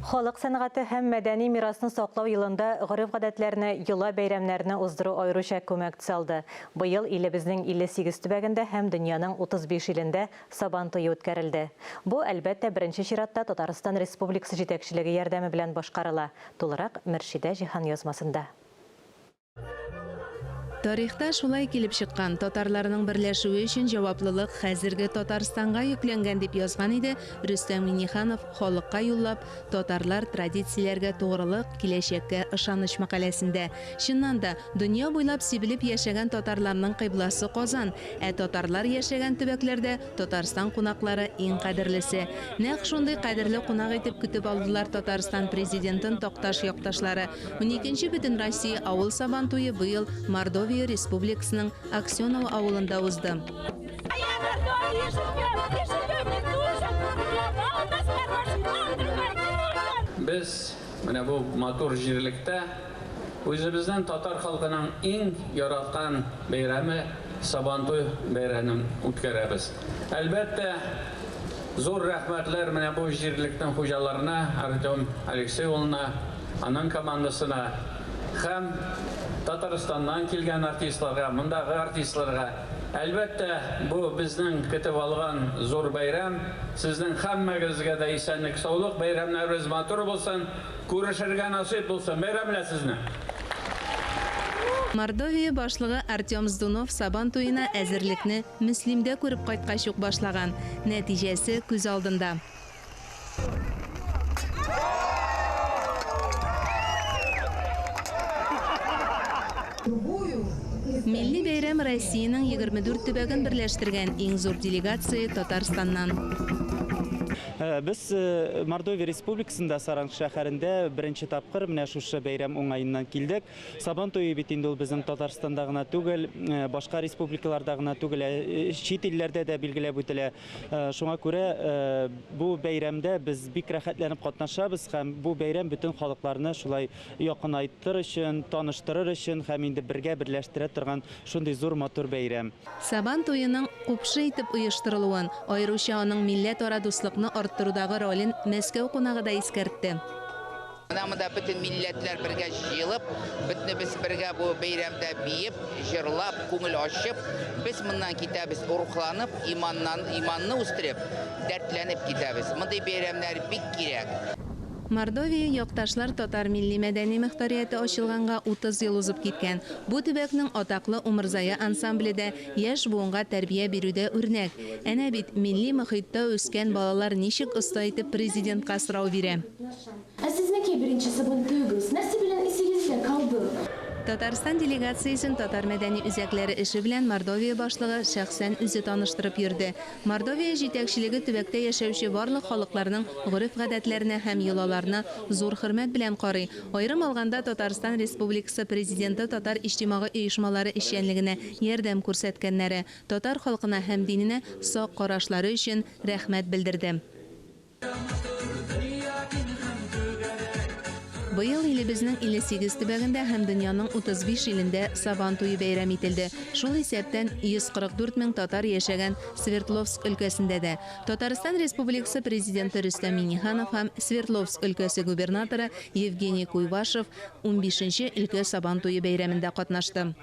Халык сәнгате һәм мәдәни мирасны саклау елында гореф-гадәтләрне, йола бәйрәмнәрне уздыру аеруча күмәк төс алды. Быел илебезнең 58 төбәгендә һәм дөньяның 35 илендә Сабан туе үткәрелде. Бу, әлбәттә, беренче чиратта Татарстан Республикасы җитәкчелеге ярдәме белән башкарыла. Тулырак Мөршидә Җиһан язмасында. Тарихта шулай килеп чыккан, татарларның берләшүе өчен җаваплылык хәзерге Татарстанга йөкләнгән, дип язган иде Рөстәм Миңнеханов халыкка юллап, Татарлар, традицияләргә тугрылык, киләчәккә ышаныч мәкаләсендә. Чыннан да, дөнья буйлап сибелеп яшәгән татарларның кыйбласы Казан, ә татарлар яшәгән төбәкләрдә Татарстан кунаклары иң кадерлесе. Нәкъ шундый кадерле кунак итеп көтеп алдылар Татарстан Президентын Такташ якташлары. Уникенче Бөтенроссия авыл Сабантуе быел Мордовия Республикасының Аксеново авылында узды. Без менә бу матур җирлектә үзебезнең татар халкының иң яраткан бәйрәме Сабантуй бәйрәмен үткәрәбез. Әлбәттә, зур рәхмәтләр менә бу җирлекнең хуҗаларына, Артем Алексей улына, аның командасына һәм Татарстаннан килгән артистларга, мондагы артистларга. Әлбәттә, бу безнең көтеп алган зур бәйрәм. Сезнең һәммәгезгә дә исәнлек-саулык, бәйрәмнәребез матур булсын, күрешергә насыйп булсын. Бәйрәм белән сезне! Мордовия башлыгы Артем Здунов Сабан туена әзерлекне Мөслимдә күреп кайткач ук башлаган. Нәтиҗәсе күз алдында. Милли бәйрәм Россиянең 24 төбәген берләштергән, иң зур делегация, Татарстаннан. Без Мордовия Республикасында, Саранск шәһәрендә беренче тапкыр менә шушы бәйрәм уңаеннан килдек. Сабан туе бит инде ул безнең Татарстанда гына түгел, башка республикаларда гына түгел, ә чит илләрдә дә билгеләп үтелә. Шуңа күрә бу бәйрәмдә без бик рәхәтләнеп катнашабыз һәм бу бәйрәм бөтен халыкларны шулай якынайтыр өчен, таныштырыр өчен һәм инде бергә берләштерә торган шундый зур матур бәйрәм. Сабан туеның купшы итеп оештырылуын, аеруча аның милләтара дуслыкны арттырудагы ролен Мәскәү кунагы да искәртте. Менә монда бөтен милләтләр бергә җыелып, бөтенебез бергә бу бәйрәмдә биеп, җырлап, күңел ачып, без моннан китәбез рухланып, иманнан, иманны үстереп, дәртләнеп китәбез. Мондый бәйрәмнәр бик кирәк. Мордовия якташлар татар милли-мәдәни мөхтәрияте ачылганга 30 ел узып киткән. Бу төбәкнең атаклы Умырзая ансамбле дә яшь буынга тәрбия бирүдә үрнәк. Әнә бит, милли мохиттә үскән балалар ничек оста итеп президентка сорау бирә. Ә сезнеке беренче Сабантуегыз нәрсә белән исегездә калды? Татарстан делегациясен татар мәдәни үзәкләре эше белән Мордовия башлыгы шәхсән үзе таныштырып йөрде. Мордовия җитәкчелеге төбәктә яшәүче барлык халыкларның гореф-гадәтләренә һәм йолаларына зур хөрмәт белән карый. Аерым алганда, Татарстан Республикасы Президенты татар иҗтимагый оешмалары эшчәнлегенә ярдәм күрсәткәннәре, татар халкына һәм диненә сак карашлары өчен рәхмәт белдерде. Быел илебезнең 58 төбәгендә һәм дөньяның 35 илендә Сабан туе бәйрәм ителде. Шул исәптән 144 мең татар яшәгән Свердловск өлкәсендә дә. Татарстан Республикасы Президенты Рөстәм Миңнеханов һәм Свердловск өлкәсе губернаторы Евгений Куйвашев унбишенче өлкә Сабан туе бәйрәмендә катнашты.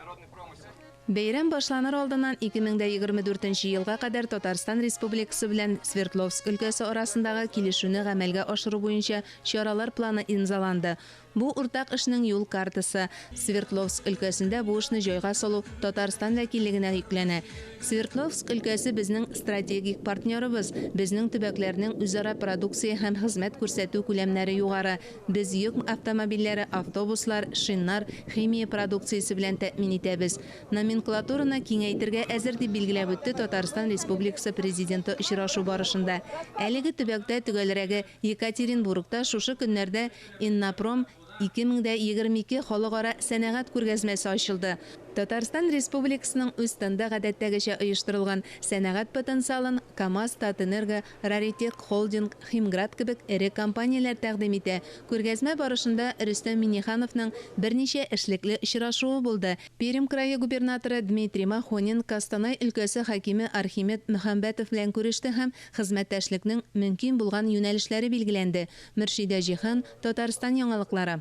Бәйрәм башланыр алдыннан 2024 нче елга кадәр Татарстан Республикасы белән Свердловск өлкәсе арасындагы килешүне гамәлгә ашыру буенча чаралар планы имзаланды. Бу, уртак эшнең юл картасы. Свердловск өлкәсендә бу эшне җайга салу Татарстан вәкиллегенә йөкләнә. Свердловск өлкәсе безнең стратегик партнерыбыз. Безнең төбәкләрнең үзара продукция һәм хезмәт күрсәтү күләмнәре югары. Без йөк автомобильләре, автобуслар, шиннар, химия продукциясе белән тәэмин итәбез. Номенклатураны киңәйтергә әзер, дип билгеләп үтте Татарстан Республикасы Президенты очрашу барышында. Әлеге төбәктә, төгәлрәге, Екатеринбургта шушы көннәрдә Иннопром 2022 халыкара сәнәгать күргәзмәсе ачылды. Татарстан Республикасының үз стенды гадәттәгечә оештырылган. Сәнәгать потенциалын КАМАЗ, Татэнерго, Раритек Холдинг, Химград кебек эре компанияләр тәкъдим итә. Күргәзмә барышында Рөстәм Миңнехановның берничә эшлекле очрашуы булды. Пермь крае губернаторы Дмитрий Махонин, Костанай өлкәсе хакиме Архимед Мөхәмбәтов белән күреште һәм хезмәттәшлекнең мөмкин булган юнәлешләре билгеләнде. Мөршидә Җиһан, Татарстан яңалыклары.